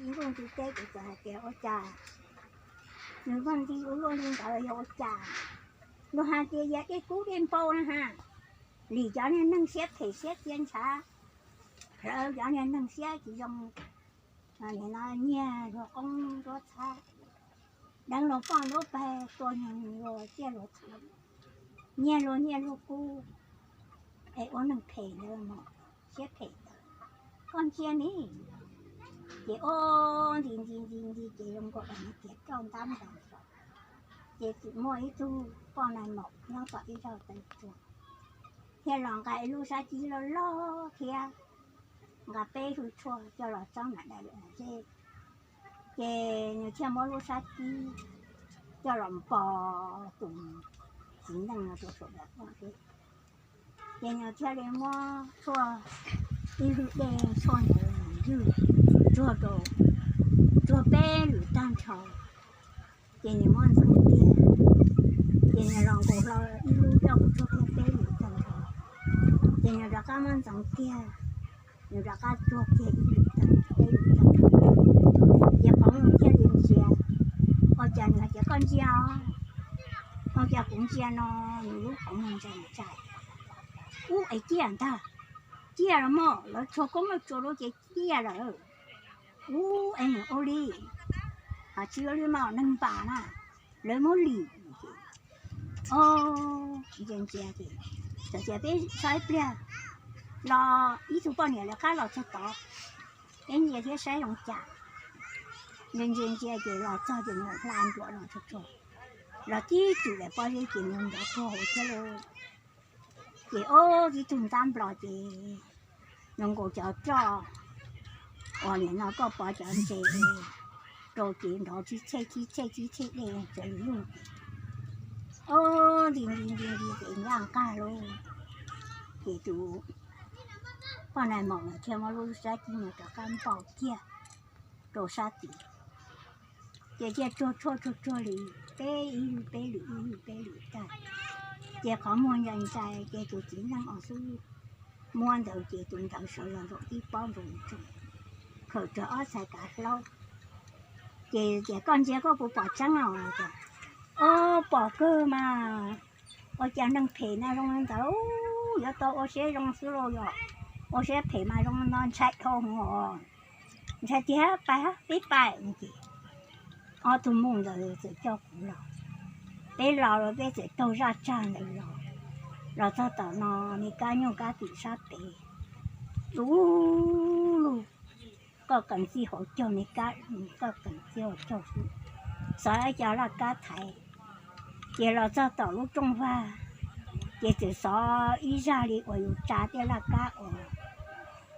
ntuj nti teb kuv txawm hais tias ua cas nws muaj nti ua luaj li ntawd yog ua cas? Luag hais tias yog dej kub dej npau na ha, lim cov niag neeg siab phem siab txia ntshav, hlawv cov niag neeg siab tsis zoo, nyiag luag qoob luag txhab, deev luag poj luag pawg, tua luag tiaj luag txhu, nyiag luag nyiaj luag kub, es ua neeg phem ntawd mas siab phem ntawd, koj ntsia ni. Ces ua nti nti nti nti ces zoo nkaus li tias roj ntab ntaus saum, ces txawm muaj ib tug poj nais maum nyob tom ib zaj taw tsua thiaj los nqa ib lub sab cib loj loj thiab nqa peb hwj tshuaj coj los txob nram dais lawm zej. Ces nws thiaj muab lub sab cib coj los npog tus txiv neej no rau saum daim pob zeb. Ces nws thiaj li muab tshuaj ib hwj dej tshuaj ntawd ywg tsuag rau, tsuag peb lwm tag nrho. Ces nws muab ntxeev tiag, ces nws los nkaus hlo ib lub coj kuv tsuag kiag peb lwm tag nrho. Ces nws rov qab muab ntxeev tiag, nws rov qab tsuag kiag ib lwm tag, peb lwm tag nrho. Ces qhov muag thiaj li ntsia, ua cas nws hais tias koj ntsia os, ua cas kuv ntsia no nws lub qhov muag ntsais ntsais. Ub, es ciaj ntag, ciaj los mog, lawv txog koob lawv tsuas lub ces ciaj lawm. Ub, es ua li, hais tsis ua li mas neeg npam na, lawv muab lim. Ntsia ntsia ces txawm tias peb tso ib pliag los ib tug poj niam lawv qab los txog tod, peb ntsia thiab saib zoo cas. Ntsia ntsia ntsia ces los txog ces nws hla nruas los txog txog, los tib txwm daim pob zeb ces nws nrov tuag hauv thiab lauj. Ces ob tib tug ntab nplos ces nws nkaus cov roj uas nim no koj pov cov ntses rau ces nrov tib txhej tib txhej tib txhej dej tsaws lug ces ob nti nti nti nti ces ncaj nqaj lauj. Ces tus poj nais maum ntawd thiaj muab lub sab cib no rov qab npog kiag rau sab tid. Ces thiaj tsuag tsuag tsuag tsuag li peb ib lwm peb lwm ib lwm peb lwm tag, ces qhov muag ntsais ntsais ces tus txiv neej uas xub muab ntawd ces tus ntawd sawv los zaum tib pob nkaus ntsoog, khawm rau ob txhais kav hlaub. Ces tias koj ntsia koj puas pom tseeb os? Tias, o, pom kawg mas. Ua cas neeg phem na zoo li ntawd, yuav tau ua siab zoo xwb lauj, yog ua siab phem mas zoo no ntshai dhau hwv os. Ntshai tiag, pais peb pais. Ces ob tug muj ntawd txawm coj kuv los, peb los peb txawm taug zaj tsag ntawd los, los txog tom no, me kab nyuj kab twm sab pem, du lug, koj qees txij hauv caug, me kab, koj qees txij hauv caug xwb, xov ib co laj kab thaiv. Ces los txog tom lub rooj vag, ces txawm xov ib zaj li uas yus tsa tej laj kab uas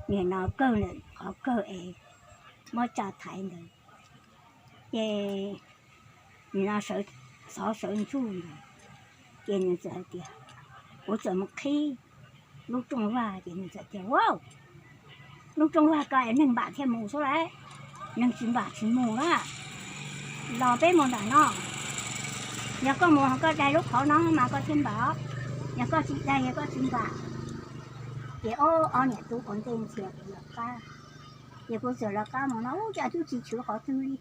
nim no kawg ntawm qhov kawg es muab tsa thaiv ntawd. Ces nim no xov sawv ntsuj ntawd, ces nws txawm hais tias, kuv txawm mus qhib lub rooj vag ces nws txawm tias, a, lub rooj vag ko es neeg npam thiaj mus xwb lauj, neeg tsis npam tsis mus na. Los peb mus ntawm no, yog koj mus koj dai lub qhov no mas koj thiaj npam, yog koj tsis dai yog koj tsis npam. Ces ob niam tub ua ntej ntxhias kuv lawv qab, ces kuv txawm lawv qab mus no ua cas twb tsis chwv qhov twg li,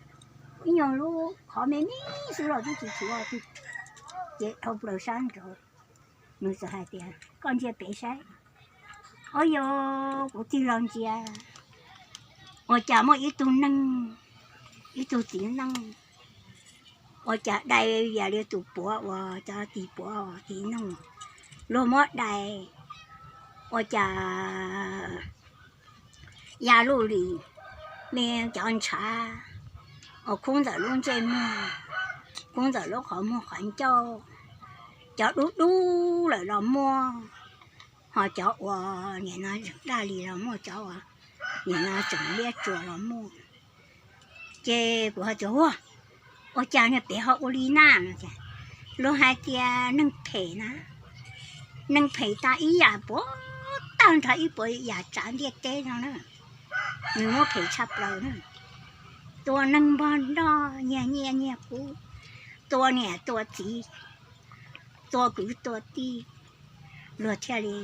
ib nyuag lub qhov me me xwb los twb tsis chwv qhov twg. Ces dhau plaws sab nraud, nws txawm hais tias koj ntsia pem saib. Au yog, kuv tig los ntsia, ua cas muaj ib tug neeg, ib tug txiv neej, ua cas dai yam li tus puav uas cov tis puav tis neeg luag muab dai, ua cas ya luj li, me cov ntshav uas khub ntawm lub ntsej muag, khub ntawm lub qhov muag qhov ncauj, cov dub dub lawm los muaj, ho cov uas nim no tseem daj li los muaj, cov uas nim no tseem liab tsuas los muaj. Ces kuv hais tias, ua, ua cas niag pem ho ua li na no? Luag hais tias neeg phem na, neeg phem tas ib yam puav tag nrho ib puas yam tsav ntiaj teb no na, nws muab phem tshaj plaws na. Tua neeg npog nroj, nyiag nyiaj nyiag kub, tua niam tua txiv, tua kwv tua tij, luag thiaj li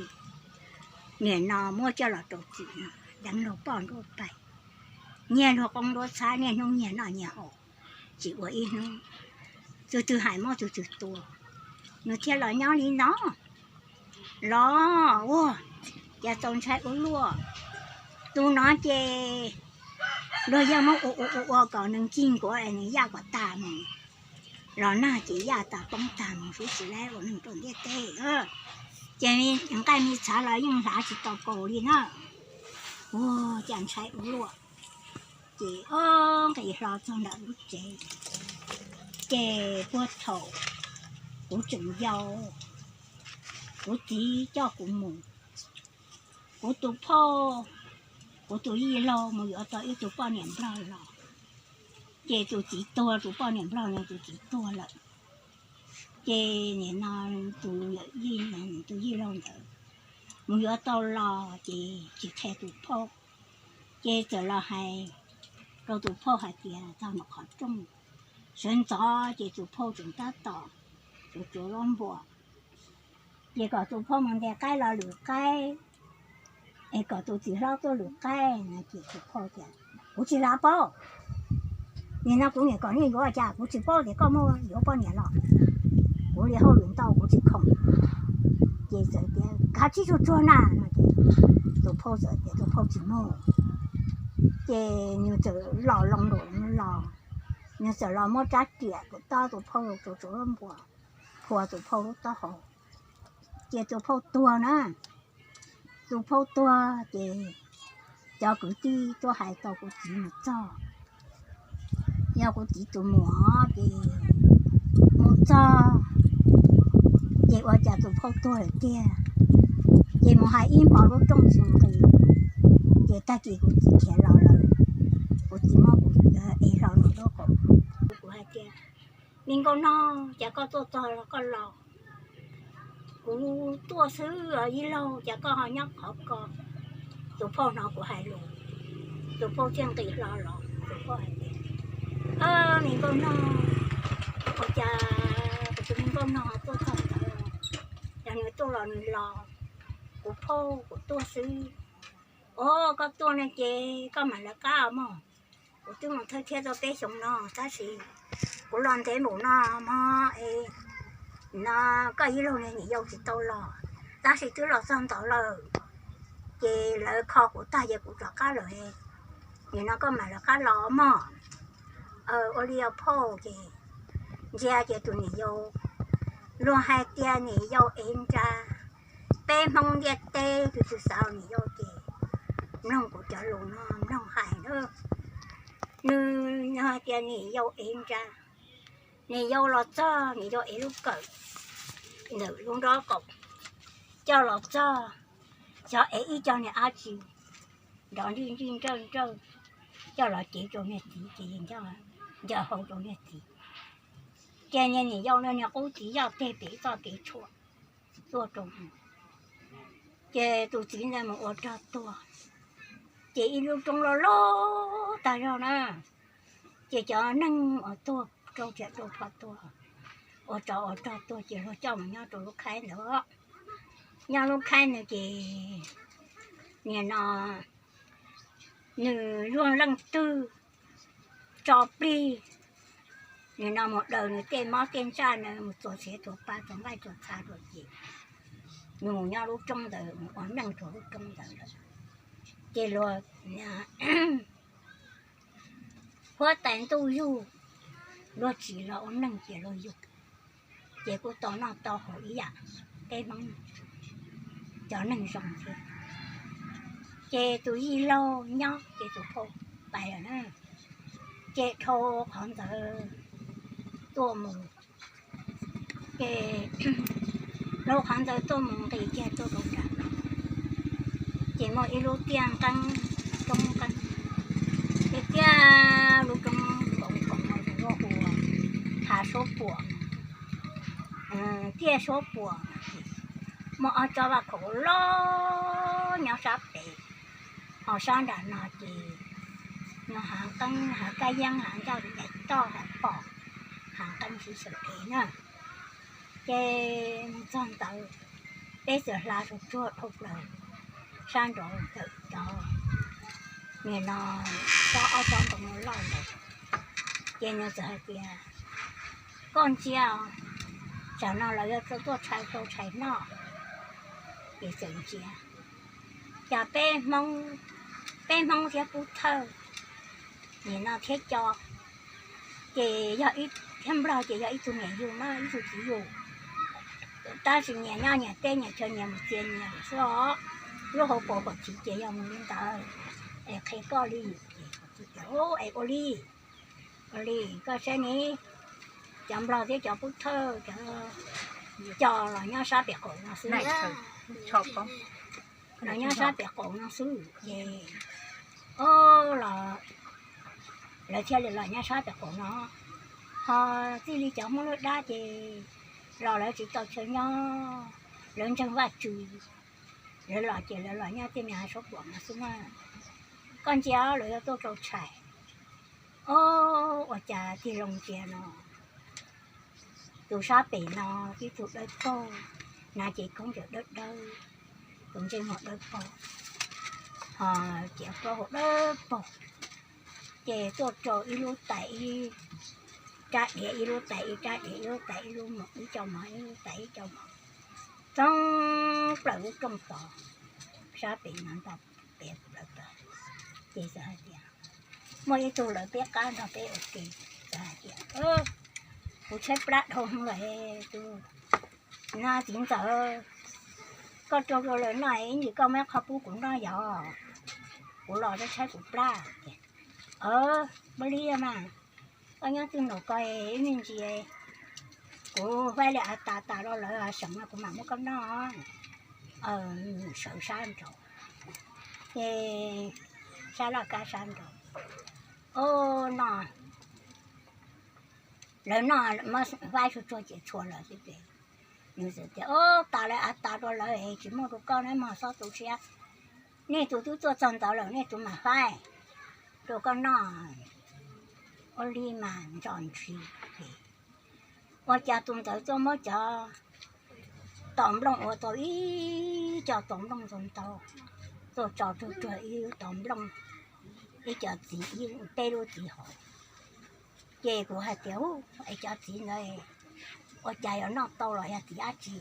nim no muab coj los rau txim no, deev luag poj luag pawg. Nyias luag qoob luag txhab, niaj hnub nyias noj nyias haus, tsis ua ib hnub, tus twg hais mob tus twg tuag, nws thiaj los nyob li no. Los ua cas txaus ntshai ua luaj. Tus no ces luag yeej muab ua ua ua ua kom nws nkig nkuav es nws yaj kom tag mus. Los nag ces yaj tas poob tag mus xwb tsis lab ua neeg rau ntiaj teb. Ces nqaij me txhav los yeej hlav tsis tau kaus li na. Ua cas ntshai ua luaj. Ces ob nqis hlo txog ntawm lub tsev, ces puag thaum kuv tseem yau, kuv txiv coj kuv mus, kuv tus phauj, kuv tus yij laug mus yuav tau ib tug poj niam nplog los. Ces tus txiv tuag, tus poj niam nplog no tus txiv tuag lawm. Ces nim no tus yawm yij, tus yij laug ntawd mus yuav tau los ces tsis qhia tus phauj, ces txawm los hais rau tus phauj hais tias txog ntawm qhov rooj, sawv ntxov ces tus phauj tseem tab tom tsuav tsuav zaub npua, ces kom tus phauj mus ntes qaib los lwm qaib, es kom tus txiv hlob tuaj lwm qaib no. Ces tus phauj tias, kuv tsis hlawv paub, nim no kuv niam kom nej yuav cas kuv tsis paub tias koj muaj yuav poj niam los, kuv li hauj lwm ntau kuv tsis khoom. Ces txawm tias kav tsij tsuag tsuag na no. Ces tus phauj txawm tias tus phauj tsis mus. Ces nws txawm los loo lawm los, nws txawm los muab rab riam kuv tob tus phauj tsuav tsuav zaub npua, phua tus phauj lub taub hau, ces tus phauj tuag na. Tus phauj tuag ces cov kwv tij tuaj hais tau kuv txiv mus txog, yog kuv txiv tus muam ces mus txog, ces ua cas tus phauj tuag lawm tiag. Ces mus hais ib hmo lub rooj tsis nqis, ces tag kis kuv txiv khiav los lawm, kuv txiv muab kuv ev hlo nws lub qau, kuv hais tias, me nkauj nog, cas koj tuaj txog los koj los? Kuv tuaj xwb os yij laug, cas koj ho nyob qhov ko? Tus phauj hnov kuv hais lus, tus phauj thiaj nqis hlo los, tus phauj hais tias, me nkauj nog, ua cas kuv tus me nkauj nog tuaj txog ntawd, yog nws tuaj los nws los, kuv phauj kuv tuaj xwb. Os, koj tuaj no ces koj mam lawv qab mog. Kuv twb mus thawj thiab tau peb xyoos no, tab sis kuv los ntev npaum no mog es, no koj yij laug niam yau tsis tau los, tab sis twb los txog ntawd lawm, ces lawv kho kuv tag ces kuv rov qab lawm. Nim no koj mam lawv qab los mog. Ua li os phauj. Ces ntsia ces tus niam yau, luag hais tias niam yau ev nra, peb Hmoob ntiaj teb tus twg xav niam yau ces mloog kuv cov lus no mloog hais na. Nws hais tias niam yau ev nra, niam yau los txog niam yau ev lub kawm ntawm lub nrob qaum coj los txog, xyov ev ib co niag dab tsi nrov nrij nrij nrawj nrawj coj los cev rau niag txiv ces ncaws hau rau niag txiv. Ces niag niam yau no niag qub txiv yoj teg pem txoj kev tshuam tuaj rau, ces tus txiv ntawd mus ua rog tuag, ces ib lub roob loj loj tag zog na, ces cov neeg uas tuag rau thiam rau phom tuag, ua tsov ua rog tuag ces luag coj mus nyob rau lub khaib ntawd. Nyob lub khaib ntawd ces nim no nws luag leej twg tso plig, nim no mus daws nws tej mob tej ntsaj na, mus txuas txiav txuas pa txuas nqaij txuas txha rau ces nws mus nyob lub roob ntawd mus ua neej rau lub roob ntawd lawm. Ces luag huab tais ntuj yug, luag tsim los ua neej ces luag yug, ces kuj tau noj tau haus ib yam peb Hmoob cov neeg zoo thiab. Ces tus yij laug nyob ces tus phauj pais lawm na, ces dhau qhov ntawd tuaj mus, ces dhau qhov ntawd tuaj mus nqis kiag tuaj rau nram no, ces muaj ib lub tiaj nqeeb, roob nqeeb, tiaj tiaj lub roob nkoos nkoos no lawv hu ua Hav Suab Puam, tiaj Suab Puam. Muaj ob tsob vaj khaum loj nyob sab pem, ho sab nram no ces nyob hav qeeb, hav kab yeeb, hav ncauj, hav toj, hav pom, hav qeeb sib xyaw kev na. Ces mus txog ntawd, peb txawm hla tsuag tsuag dhau plaws sab nraud ntawm cov Nim no tsob ob tsob ntoo loj ntawd, ces nws txawm hais tias, koj ntsia, tsam no lawv yuav tuaj tshais rau tshais noj. Ces txawm ntsia, cas peb Hmoob, peb Hmoob thiab Pub Thawj, nim no thiab Co, ces yog ib, thiab Nplog ces yog ib tug niam yug na, ib tug txiv yug, tab sis nyias nyob nyias teb nyias chaw nyias mus txias nyias lawm xwb os. Lub hauv paus pom chiv ces yog mus li ntawd, es qhia koj li. Ces, es ua li, ua li, koj saib ne, cov Nplog thiab cov Pub Thawj, cov Co los nyob sab pem qaum no xwb, los nyob sab pem qaum no xwb ces, o, los lawv thiaj li los nyob sab pem qaum no. Ho txij li cov Hmoob lub dab ces los lawv tsis tau chaw nyob, lawv ntseeg Vajtswv, lawv los ces lawv los nyob tej me hav suab puam no xwb na. Koj ntsia, lawv yuav tuaj rau tshais. O, ua cas tig loo ntsia no, tus sab pem no tib tug dawb paug, hnav cev khaub ncaws dawb dawb, tus ntsej muag dawb paug, ho cev plaub hau dawb paug, ces tuaj rau ib lub tais ib rab diav, ib lub tais ib rab diav, ib lub tais ib lub mom, ib co mov, ib lub tais ib co mov, txoov plaws lub rooj tod, sab pem no nta pem plaws tod. Ces txawm hais tias, muaj ib tug lawv peb qab nrog peb ua ke, txawm hais tias, kuv tshaib plab dhau lawm tus, no txiv ntxawm, koj rau rau lawv noj ib ntsis koj muab ib qho pub kuv noj yog, kuv los tshaib kuv plab. Muaj li mas, koj nyob twg nraum ko, ib me ntsis kuv faib li av tas tas rau lawv seem no kuv mam muab koj noj. Sawv sab nraud, ces sab laj kab sab nraud, o, no lawv noj muab faib tsuag tsuag ces txhua lawm xwb ces nws txawm tias, o, tas lawv av tas rau lawv es tsis muaj rau koj, neb mog, txhob tu siab, nej tus twb tuaj txog ntawd lawm, nej tus mam faib rau koj noj. Ua li mas ntso ntsis ces ua cas tus ntawd tuaj muab cov tos nplooj ua tau ib co tos nplooj ntau ntau, tuaj tso rau rau ib tos nplooj, ib co txiv, peb lub txiv hauv. Ces kuv hais tias, es cov txiv ntawd ua cas yuav noj tau los yog txiv dab tsi?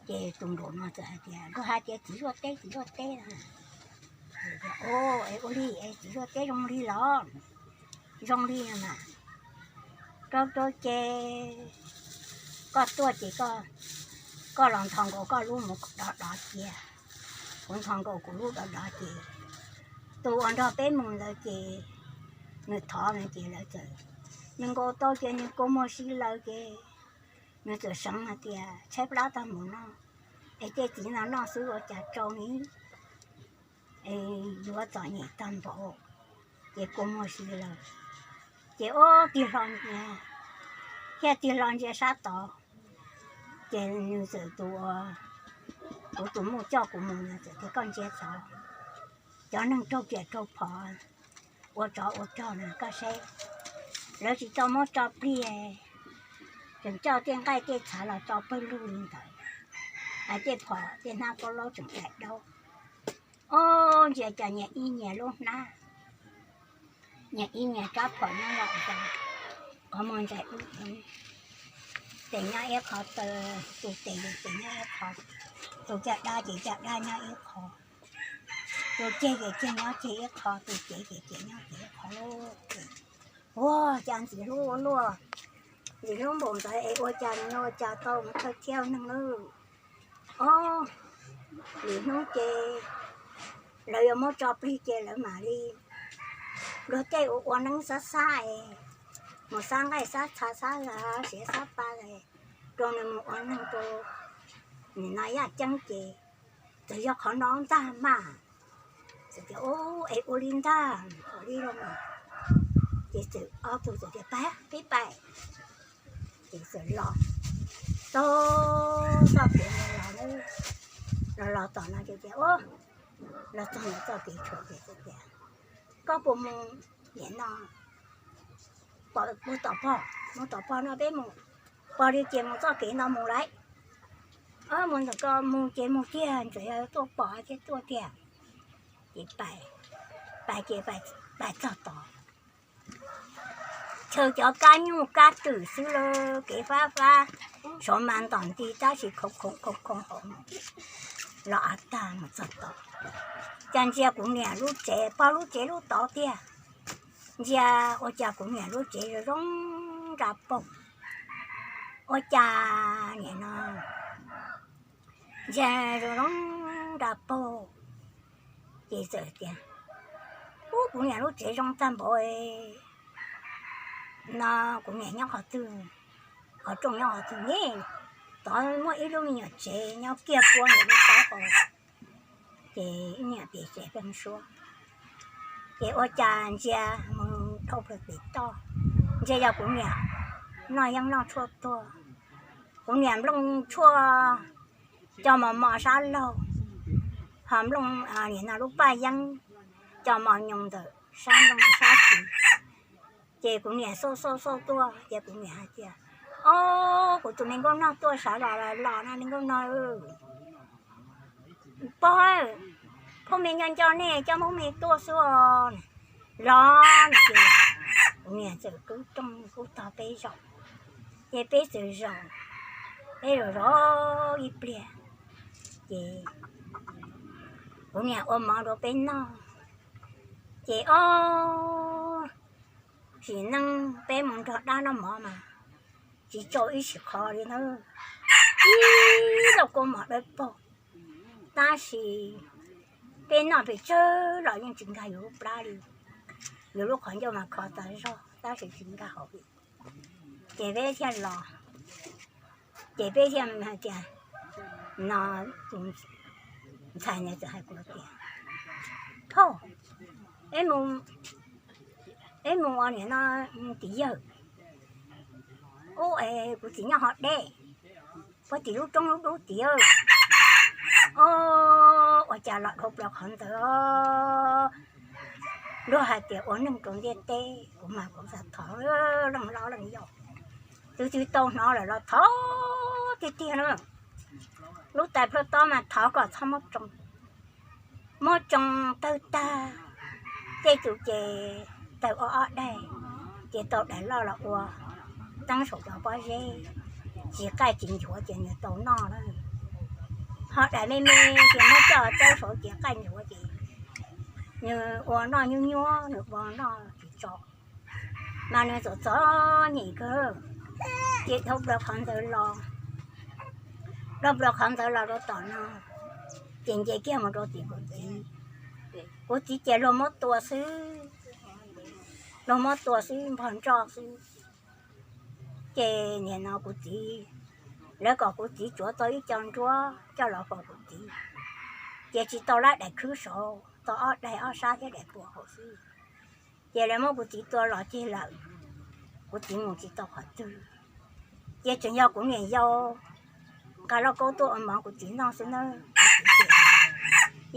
Ces tus nraum no txawm hais tias, luag hais tias txiv zuaj teb, txiv zuaj teb. Ua li es txiv zuaj teb zoo li los? Zoo li mas, rau rau ces koj tuaj ces koj los nthos nkaus koj lub mus dov dov cia, kuv nthos nkaus kuv lub dov dov ces tus uas nrog peb mus ntawd ces nws thov no ces lawv txawm, nws nkaus tau ces nws kua muag si lawm ces nws txawm seev hais tias tshaib plab tag mus no, es tej txiv no noj xwb ua cas tsau ni, yuav txom nyem tag npaum, ces kua muag si lawm. Ces ua tig hlo ntsia, thiaj tig hlo ntsia sab tod, ces nws txawm tus, kuv tus muam coj kuv mus no txawm tias koj ntsia tod, cov neeg raug riam raug phom, ua tsov ua rog no koj saib, lawv tsis tau muab tso plig, tseem coj tej nqaij tej txhav los tso pawg lug li ntawd, hais tej phom tej hnab plaub laub tseem daim daub. Ob, ntsia cas nyias ib nyias lub hnab, nyias ib nyias rab phom nyob los, qhov muag ntsais ub, tes nyob ib qho, tus tes ces nyob ib qho, tus caj dab ces caj dab nyob ib qho, tus ceg ces ceg nyob ceg ib qho, tus cev ces cev nyob cev ib qho. Ua cas ntxim hlub ua luaj, ntxim hlub npaum ntawd es ua cas nws ua cas tau mus thawj thiab neeg lawm. Ob, lwm hnub ces lawv yuav muab tso plig ces lawv mam li, luag tej ua ua neeb xab xab es, mus xab nqaij xab txha xab siav xab pa es, rau nws mus ua neeg rau nim no yaj ceeb ces txawm yog qhov no ntag mas. Txawm tias, es ua li ntag, ua li los mas. Ces txawm ob tug txawm tias, pab peb pais. Ces txawm los, taug txoj kev los, los los tom no ces tias, los txog ntawm txoj kev tshuam ces txawm tias, koj puas mus niam no, pom mus tom pog, mus tom pog no peb mus, pog li ces mus txoj kev no mus lauj. Mus ntawm ko mus ces mus tiag, txawm yog tuaj pom thiab tuaj tiag. Ces pais, Pais ces pais txog tod, chaw cov kab nyuj kab twm xwb lawm, kev fab fab, saum mas ntom nti tab sis khoo khoo khoo khoo hauv los av tag mus txog tod. Cas ntsia kuv niam lub tsev, pog lub tsev lub tod tiag, ntsia ua cas kuv niam lub tsev zoo zoo nra paug. Ua cas nim no ntsia zoo zoo nra paug, ces txawm tias, Ub, kuv niam lub tsev zoo tag npaum no, kuv niam nyob qhov twg? Qhov rooj nyob qhov twg ne? Tod muaj ib lub me nyuam tsev nyob kiag puab ntawm lub taub hau. Ces ib niam pem tsev pheej suab, ces ua cas ntsia mus dhau plaws pem toj, ntsia yog kuv niam noj yeeb noj tshuaj tuag. Kuv niam nplooj tshuaj cov mos mos sab laug, ho nplooj nim no lub paj yeeb cov mos nyoos ntawm sab nplooj sab tw. Ces kuv niam xauj xauj xauj tuaj ces kuv niam hais tias, Ob, kuv tus me nkauj nog tuaj sawv los los no me nkauj nog. Pog, phooj me nco nco nej coj phooj me tuaj xwb os. Los no ces kuv niam txawm kub rooj kub tog peb zaum, ces peb txawm zaum, peb zaum zaum ib pliag, ces kuv niam ua mov rau peb noj, ces ob, sim neej peb mus nrog dab noj mov mas tsis tsau ib sim qho li na, ib lauj kaub mov dawb paug, tab sis peb noj pes tsawg los yeej tsis nkag yus lub plab li. Yus lub qhov ncauj mas kho tas zog tab sis tsis nkag hauv li. Ces peb thiaj los, ces peb thiaj hais tias, no tus ntxhais ntawd txawm hais kuv tias, Phauj, peb mus ua nim no tim yawg ub es kuv txiv nyob ho deb, puag tim lub roob lub dub tid. Ob, ua cas los dhau plaws qhov ntawd, luag hais tias ua neeg rau ntiaj teb, kuv mas kuv xav thov leej hlob leej yau, tus twg tau hnov lawm los thov tiag tiag na. Lub tais plhuav tob mas thov kom txhob muab tsoo, muab tsoo tawg tag, tej tus ces tawg ob ob daig, ces tau daim loj los ua teeb saum cov pob zeb, tsis qaij tsis nchuav ces nws tau noj lawm. Ho daim me me ces muab coj txawb saud ces qaij nchuav ces nws ua noj nyuab nyuab, nws ua noj tsis tso, mas nws txom txom nyem kawg. Ces dhau plaws qhov ntawd los, dhau plaws qhov ntawd los rau tom no, ces nce kiag mus rau tim kuv txiv. Kuv txiv ces luag muab tua xwb, luag muab tua xwb npog nroj xwb. Ces nim no kuv txiv, lawv kom kuv txiv tsuav tau ib co nruab coj los faus kuv txiv, ces tsis tau lab daim khwb saud, tau ob daim ob sab thiab daim pua hauv xwb. Ces lawv muab kuv txiv tua los ceg lawm, kuv txiv mus tsis tau qhov twg. Ces tseem yog kuv niam yau nqa lauj kaub tuaj ua mov kuv txiv noj xwb na.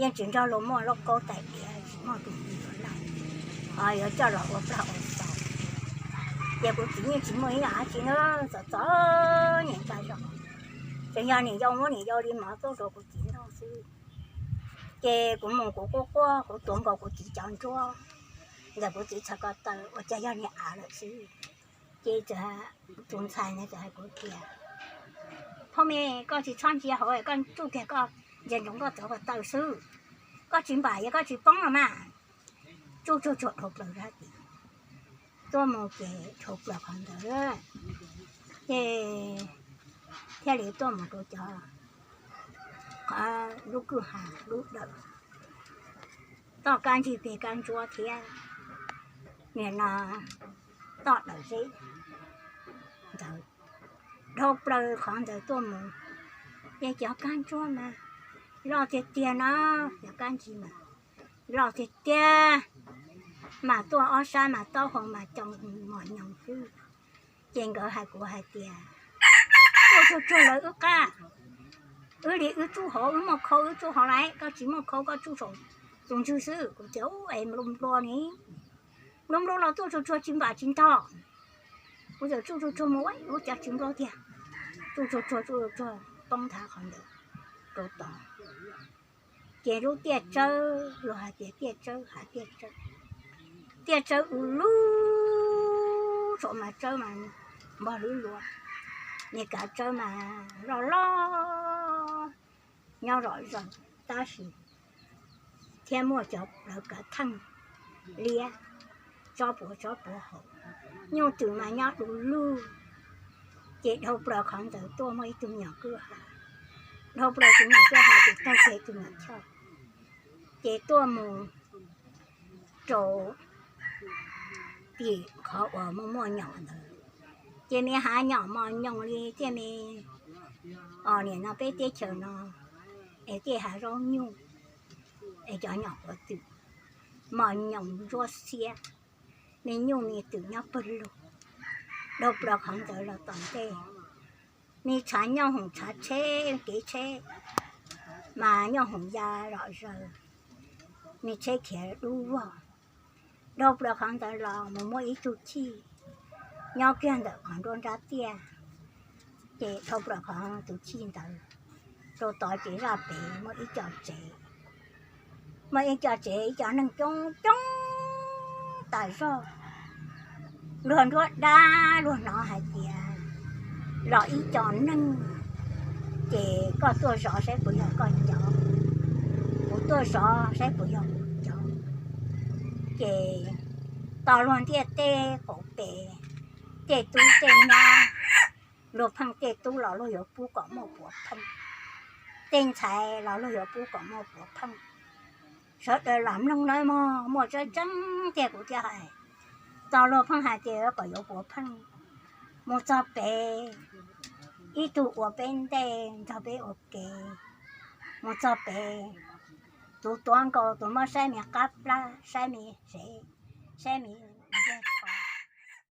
Yeej tsis nrog luag muaj lauj kaub tais diav, tsis muaj tus twg yuav laij, yuav coj los ua plag ua xaus. Ces kuv txiv yeej tsis muaj ib yam dab tsi na, txom txom nyem tas zog. Tseem yog niam yau muab niam yau li mov tuaj rau kuv txiv noj xwb. Ces kuv mus kuv quaj quaj, kuv tuav nkaus kuv txiv cov nruab ntawm kuv txiv txhais ko taw, ua cas yog niag av lawm xwb. Ces tus ntxhais ntawd txawm hais kuv tias, Phauj me, koj tsis txhob ntsia hauv, koj tsuj kiag koj ntsia ntsoov koj cov ko taw xwb, koj tsis npam yog koj tsis poob los mas. Tsuj tsuag tsuag dhau plaws sab tid, tuaj mus ces dhau plaws qhov ntawd, ces thiaj li tuaj mus rau cov, qhov lub kwj ha lub dawm, toj kab ntsig peg kab ntsuab thiab, nim no toj dawm zeb ntawd, dhau plaws qhov ntawd tuaj mus. Ces cov kab ntsuab mas loj tiag tiag no, cov kab ntsig mas loj tiag tiag, mas tuaj ob sab mas taub hau mas cov mos nyoos xwb. Ces nkawd hais kuv hais tias, Tuaj tsuag tsuag lawv wb qab, wb li wb tsuj hauv, wb muaj khau wb tsuj hauv lawm, koj tsis muaj khau koj tsuj saum tus ntswg xwb. Kuv tias, Ub, es nplua nplua ne, nplua nplua los tuaj tsuag tsuag tsis npam tsis ntog. Kuv txawm tsuj tsuag tsuag mus, ua cas tsis nplua tiag. Tsuj tsuag tsuag tsuj tsuag poob nthav qhov ntawd rau tod. Ces lub tiaj tsawb, luag hais tias tiaj tsawb, hav tiaj tsawb, Tiaj tsawb ub lug, tsom mas tsawb mas npog lub luas, nws kav tsawb mas loj loj nyob zom zaws, tab sis thiab muaj cov plawv kav theej liab tsob puav tsob puav hauv, nyuj twm mas nyob du lug. Ces dhau plaws qhov ntawd tuaj muaj ib tug me nyuam kwj ha, dhau plaws tus me nyuam kwj ha ces taug kev tus me nyuam choj, ces tuaj mus rau tim qhov uas muaj muaj nyom ntawd, ces me hav nyom mos nyoos li tej me, o, nim no peb teb chaws no es tej hav zaub nyuj, es cov nyom quav twm mos nyoos ntsuab xiab, me nyuj me twm nyob pawg lug. Dhau plaws qhov ntawd los tom ntej, me tshav nyooj hoom tshav tsheb kev tsheb mas nyooj hoom ya zom zaws, me tsheb khiav dub vog. Dhau plaws qhov ntawd los mus muaj ib tug chij nyob kiag ntawm qhov nruab nrab tiaj, ces dhau plaws qhov tus chij ntawd rau tod ces zaj pem muaj ib co tsev, muaj ib co tsev ib co neeg coob coob tas zog. Luag nruab dab luag hnov hais tias los ib co neeg, ces koj tuaj zov saib puas yog koj cov, kuv tuaj zov saib puas yog kuv cov. Ces tos luag ntiaj teb qaum pem, tej tub tej nyab, luag pheej tej tub los luag yuav pub kom muaj puav pheej, tej ntxhais los luag yuav pub kom muaj puav pheej. Sawv daws lam mloog nawb mog, muaj tseeb tseeb tiag kuv thiaj hais. Tos luag pheej hais tias kom yuav puav pheej. Mus txog pem, ib tug ua peb ntej nrog peb ua ke. Mus txog pem, tus tuav nkaus tus muab saib me qab plab, saib me sev, saib me ntiag